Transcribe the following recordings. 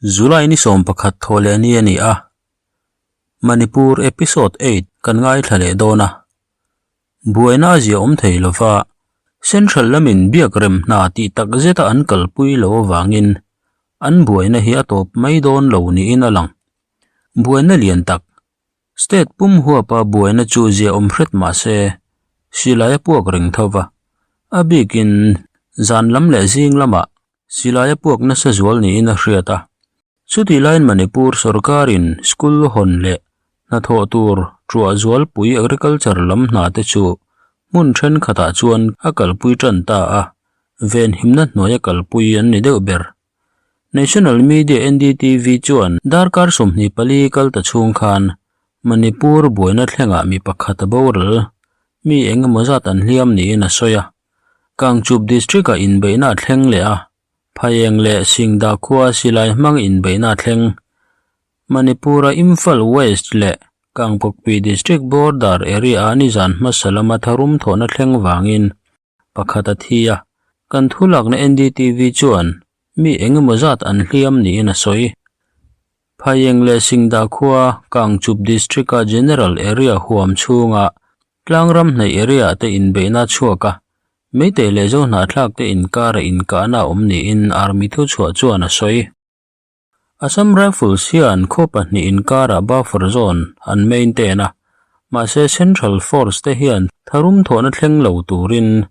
July ni 11 thawhleh ni a ni a, Manipur Episode 8 kan ngaithla leh dawn a. Buaina a zia awm thei lova, Central lamin biak rem hna tih tak zeta an kalpui lo avangin an buaina hi a tawp mai dawn lo niin a lang. Buaina lian tak, State pum huapa buaina chu zia awm hret mah se, silai a puak reng tho va, a bikin zan lam leh zing lamah Silai a puak nasa zual niin a hriat a. Chutih laiin Manipur sorkarin school hawn leh hnathawh tur ṭuah zualpui agriculture lam hna te chu hmun thenkhatah chuan a kalpui ṭan ta a, venhimna hnuaia kalpui an ni deuh ber. National media NDTV chuan darkar 24 kal ta chhung khan Manipur buaina thlengah mi pakhat a boral, mi eng emaw zat an hliam niin a sawi a. Kangchup District-ah inbeihna a thleng leh a, Phaieng leh Singda khua silai hmang inbeihna a thleng. Manipur-a Imphal West leh Kangpokpi District border area-ah nizan hmasa lama tharum thawhna thleng vangin pakhat a thi a, kan thulakna NDTV chuan mi eng emaw zat an hliam niin a sawi. Phaieng leh Singda khua Kangchup District-a General Area huam chhunga Tlangram hnaih area te inbeihna a chhuak a, Meitei leh Zohnahthlak te inkara inkahna a awm niin Army thuchhuah chuan a sawi. Assam Rifles hian khaw pahnih inkarah buffer zone an maintain a, mahse Central Force te hian tharum thawhna thleng lo turin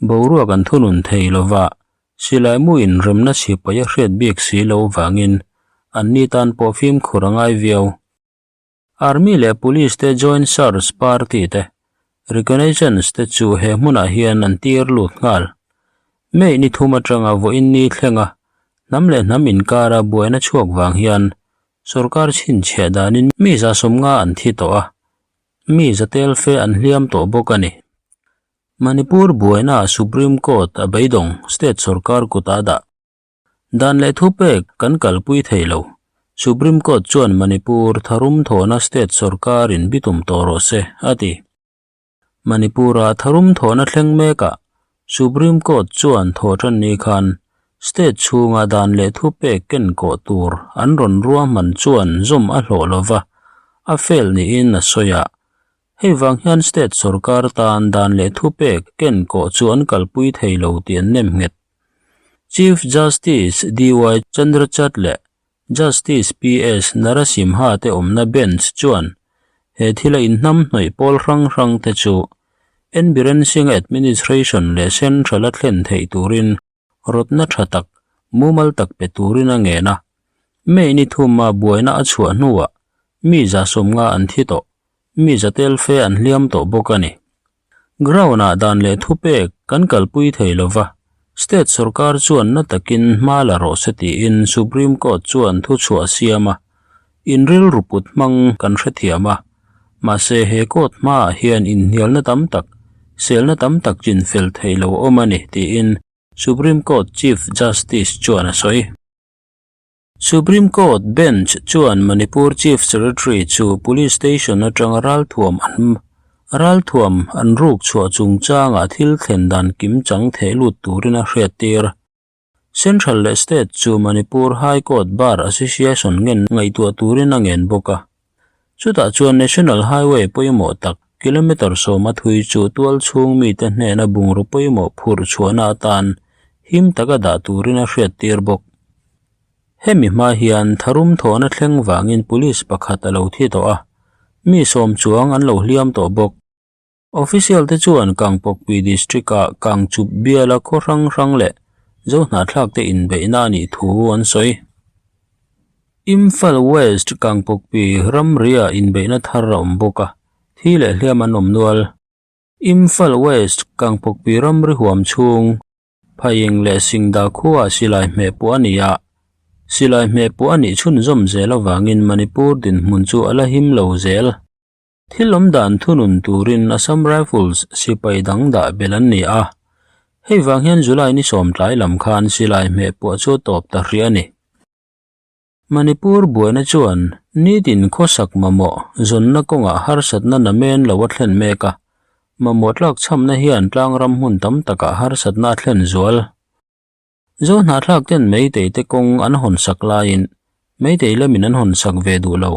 boruak an thunun thei lova, silai mu inremna sipai a hriat bik si lo vangin anni tan pawh fimkhur a ngai viau. Army leh Police te Joint Search Party te Reconnaissance te chu he hmunah hian an tir lut nghal. May ni thum atanga vawiin ni thlenga hnam leh hnam inkara buaina chhuak vang hian sorkar chhinchhiah danin mi 150 an thi tawh a, mi za tel fe an hliam tawh bawk a ni. Manipur buainaah Supreme Court a beidawng state sorkar kutah a dah. Dan leh thupek kan kalpui thei lo. Supreme Court chuan Manipur tharum thawhna state sorkarin bitum tawh rawh se, a ti. Manipur-a tharum thawhna thleng mekah Supreme Court chuan thawhṭan ni khan state chhunga dan leh thupek ken kawh tur an rawn ruahman chuan zawm a hlawh lo va, a fail niin a sawi a. Hei vang hian state sorkar tan dan leh thupek ken kawh chu an kalpui thei lo tih an nem nghet. Chief Justice DY Chandrachud leh Justice PS Narasimha te awmna bench chuan he thila inhnamhnawih pawl hrang hrang te chu N Biren Singh administration leh Central a thlen theih turin rawtna tha tak, mumal tak pe turin a ngen a. May ni thuma buaina a chhuah hnuah mi 150 an thi tawh, mi za tel fe an hliam tawh bawk a ni. Ground-ah dan leh thupek kan kalpui thei lo va, state sorkar chuan na takin hma la rawh se tiin Supreme Court chuan thuchhuah a siam a, in rilru put hmang kan hrethiam a, mahse he court hmaah hian inhnialna tam tak, selna tam tak chinfel theih lo awm a ni tiin Supreme Court Chief Justice chuan a sawi. Supreme Court Bench chuan Manipur Chief Secretary chu Police Station atanga ralthuam an ralthuam an ruk chhuah chungchangah thil thlen dan kim chang theh lut turin a hriattir. Central leh State chu Manipur High Court Bar Association ngen ngaihtuah turin a ngen bawk a. Chutah chuan National Highway pawimawh tak kilometre 10 a thui chu tual chhung mite hnena bungraw pawimawh phurh chhuahna atan him taka dah turin a hriattir bawk. Hemi hma hian tharum thawhna thleng vangin police pakhat a lo thi tawh a, mi 10 chuang an lo hliam tawh bawk. Official te chuan Kangpokpi District-ah Kangchup biala khaw hrang hrang leh Zohnahthlak te inbeihna a nih thu an sawi. Imphal West Kangpokpi ramriah inbeihna thar a awm bawk a, thi leh hliam an awm nual. Imphal West Kangpokpi ramri huam chhung Phaieng leh Singda khuaah silai hmeh pawh a ni a, silai hmeh pawh a nih chhunzawm zel avangin Manipur dinhmun chu a la him lo zel. Thil awm dan thunun turin Assam Rifles sipai dang dah belh an ni a, hei vang hian July ni 10 tlai lam khan silai hmeh pawh chu a tawp ta hrih a ni. Manipur buaina chuan nitin khawsak mamawh zawnna kawngah harsatna namen lo a thlen mek a, mamawh tlakchhamna hian tlangram hmun tam takah harsatna a thlen zual. Zo hnahthlak ten Meitei te kawng an hawn sak laiin Meitei lamin an hawn sak ve duh lo.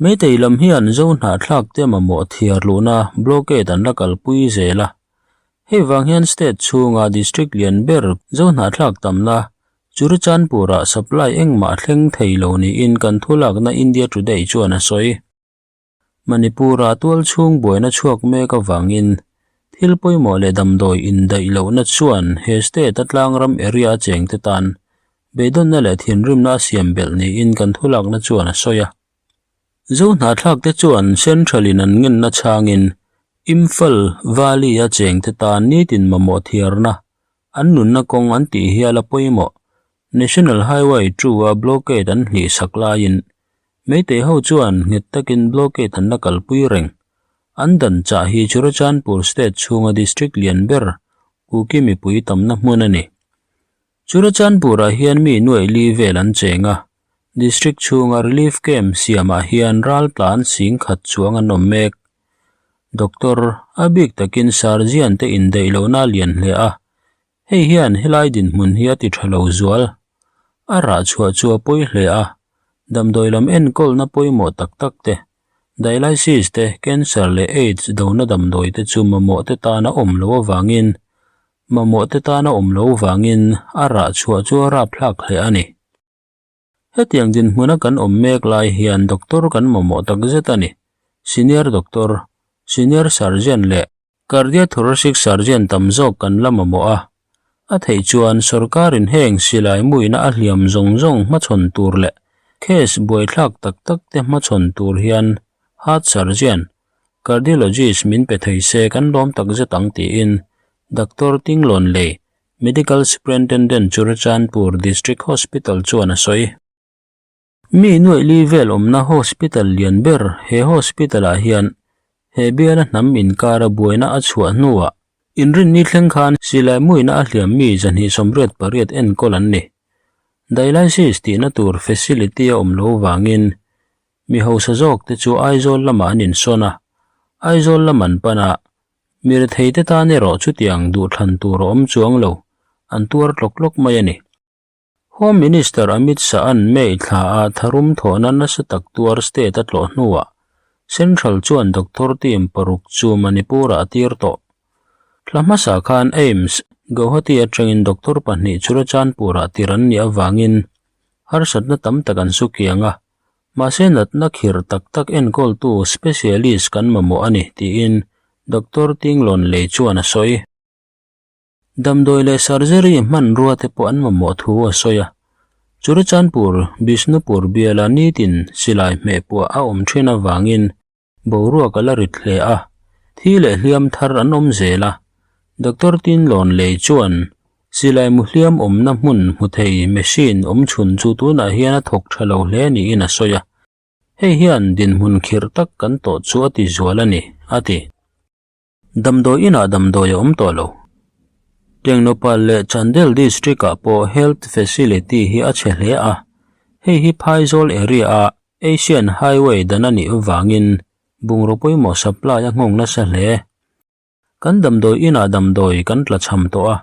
Meitei lam hian Zo hnahthlak te mamawh thiar luhna blockade an la kalpui zel a. Hei vang hian state chhunga district lian ber Zo hnahthlak tamna Churachandpur-ah supply engmah thleng thei lo niin kan thulakna India Today chuan a sawi. Manipur-a tualchhung buaina chhuak mek avangin thil pawimawh leh damdawi indaih lohna chuan he state-a tlangram area a chengte tan beidawnna leh thinrimna a siam belh niin kan thulakna chuan a sawi a. Zo hnahthlakte chuan Central-in an ngenna chhangin Imphal Valley-a chengte tan nitin mamawh thiarna an nunna kawng an tih hial a pawimawh National Highway 2-a blockade an hlihsak laiin Meitei ho chuan nghet takin blockade an la kalpui reng. An dan chah hi Churachandpur state chhunga district lian ber Kuki mipui tamna hmun a ni. Churachandpur-ah hian mi nuaih li vel an cheng a, district chhunga relief camp siamah hian raltlan sing khat chuang an awm mek. Doctor, a bik takin surgeon te indaih lohna a lian hle a, Hei hian helai dinhmun hi a ti tha lo zual. A rah chhuah chu a pawi hle a, damdawi lam enkawlna pawimawh tak tak te, dialysis te, cancer leh aids dona damdawi te chu mamawh te tana awm lo avangin mamawh te tana awm lo vangin a rah chhuah chu a rapthlak hle a ni. Hetiang dinhmuna kan awm mek lai hian doctor kan mamawh tak zet a ni. Senior doctor, senior surgeon leh Cardiothoracic surgeon tam zawk kan la mamawh a, a theih chuan sorkarin heng silai muina a hliam zawng zawng hmachhawn tur leh case buaithlak tak tak te hmachhawn tur hian heart surgeon, cardiologist min pe thei se kan lawm tak zet ang tiin Doctor Tinglawn Lei, Medical Superintendent Churachandpur District Hospital chuan a sawi. Mi nuaih li vel awmna hospital lian ber he hospital ah hian he biala hnam inkara buaina a chhuah hnuah inrinni thleng khan silai muina a hliam mi 288 enkawl an ni. Dialysis tihna tur facility a awm lo vangin mi hausa zawk te chu Aizawl lamah an insawn a, Aizawl lam an pan a, mi rethei te tan erawh chutiang duhthlan tur a awm chuang lo, an tuar tlawk tlawk mai a ni. Home Minister Amit Shah-a'n May thlaah tharum thawhna nasa tak tuar state a tlawh hnuah Central chuan doctor team paruk chu Manipur-ah a tir tawh. Thla hmasa khan AIIMS, Guwahati atangin doctor pahnih Churachandpur-ah tir an nih avangin harsatna tam tak an su kiang a, mahse natna khirh tak tak enkawltu specialist kan mamawh a ni, tiin Doctor Tinglon Lei chuan a sawi. Damdawi leh surgery hmanrua te pawh an mamawh thu a sawi a. Churachandpur, Bishnupur biala nitin silai hmeh puah a awm thin avangin boruak a la rit hle a, thi leh hliam thar an awm zel a. Doctor Tinlawn Lei chuan silai mu hliam awmna hmun hmu thei machine awm chhun chu tunah hian a thawk tha lo hle niin a sawi a. Hei hian dinhmun khirh tak kan tawh chu a ti zual a ni, a ti. Damdawi inah damdawi a awm tawh lo. Tengnoupal leh Chandel District ah pawh health facility hi a chhe hle a, hei hi Phaizawl area a Asian Highway dan a nih avangin bungraw pawimawh supply a nghawng nasa hle. Kan damdawi inah damdawi kan tla cham tawh a,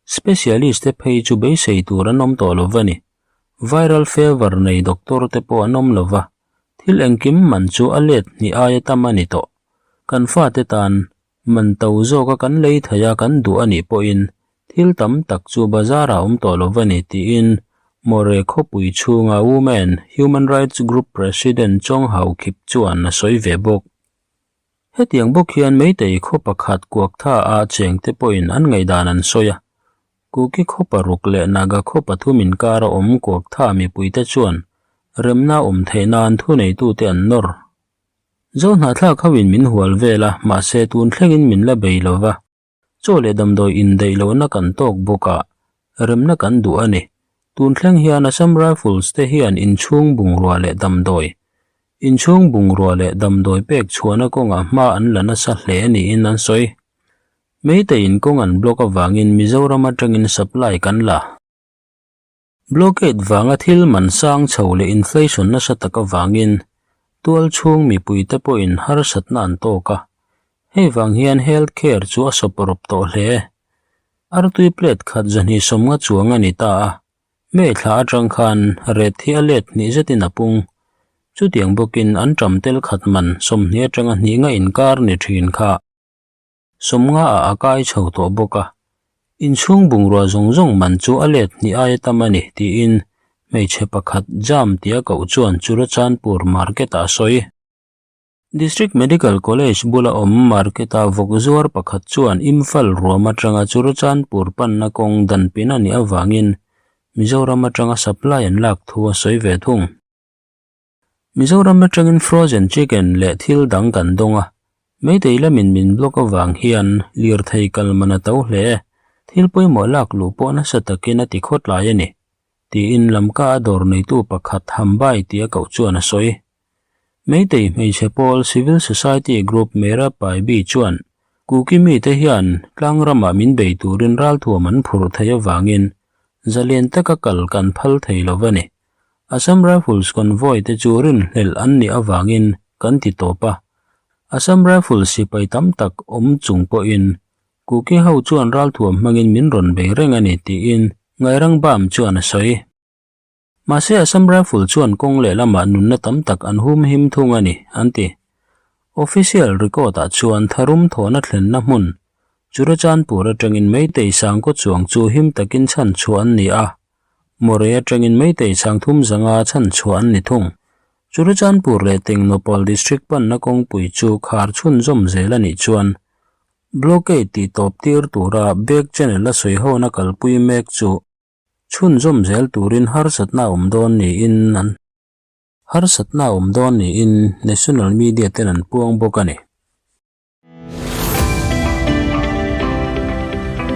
specialist te phei chu beisei tur an awm tawh lo va ni. Viral fever nei doctor te pawh an awm lo va, thil engkim man chu a let hnih aia tam a ni tawh. Kan fate tan man to zawka kan lei thei a kan duh a nih pawhin thil tam tak chu bazar ah awm tawh lo va ni tiin Moreh khawpui chhunga Women Human Rights Group President Chong Hau Khip chuan a sawi ve bawk. Hetiang bawk hian Meitei khaw pakhat Kuaktha ah chengte pawhin an ngaihdan an sawi a, Kuki khaw paruk leh Naga khaw pathum inkara awm Kuaktha mipuite chuan remna awm theih nan thuneitute an nawr. Zo hnahthlak ho in min hual vel a, mahse tun thlengin min la bei lo va. Chaw leh damdawi indaih lohna kan tawk bawk a, remna kan duh a ni. Tun thleng hian Assam Rifles te hian inchhung bungrua leh damdawi inchhung bungrua leh damdawi pek chhuahna kawngah hma an la nasa hle niin an sawi. Meitei in kawng an block avangin Mizoram atangin supply kan la. Blockade vanga thil man sang chho leh inflation nasa tak avangin tual chhung mipuite pawhin harsatna an tawk a, hei vang hian health care chu a sawp rawp tawh hle. Artui plate khat 250 chuang a ni ta a, May thla atang khan ret hi a let hnih zetin a pung. Chutiang bawkin an ṭam tel khat man 20 atanga hnih nga inkar ni ṭhin kha 50 ah a kai chho tawh bawk a. Inchhung bungrua zawng zawng man chu a let hnih aia tam a ni tiin hmeichhe pakhat Jam tia koh chuan Churachandpur market ah a sawi. District Medical College bula awm market-a vawk zuar pakhat chuan Imphal ruam atanga Churachandpur panna kawng dan pin a nih avangin Mizoram atanga supply an lak thu a sawi ve thung. Mizoram atangin frozen chicken leh thil dang kan dawng a, Meitei lamin min block avang hian lirthei kal man a to hle. Thil pawimawh lak luh pawh nasa takin a ti khawtlai a ni, tiin Lamka a dawr neitu pakhat Hambai tia koh chuan a sawi. Meitei hmeichhe pawl Civil Society Group Mera Paibi chuan Kuki mite hian tlang ramah min bei turin ralthuam an phurh theih avangin zalen taka kal kan phal thei lo a ni. Assam Rifles convoy te chu rinhlelh an nih avangin kan ti tawp a. Assam Rifles sipai tam tak awm chung pawhin Kuki ho chuan ralthuam hmangin min rawn bei reng a ni tiin Ngairangbam chuan a sawi. Mahse Assam Rifle chuan kawng lehlamah nunna tam tak an hum him thung a ni, an ti. Official record-ah chuan tharum thawhna thlenna hmun, Churachandpur atangin Meitei sangkaw chuang chu him takin chhan chhuah an ni a, Moreh atangin Meitei sang thum zanga chhan chhuah an ni thung. Churachandpur leh Tengnoupal District panna kawngpui chu khar chhunzawm zel a nih chuan blockade tih tawp tir tura back channel a sawihona kalpui mek chu Chhunzawm zel turin harsatna a awm dawn niin an harsatna a awm dawn niin national media ten an puang bawk a ni.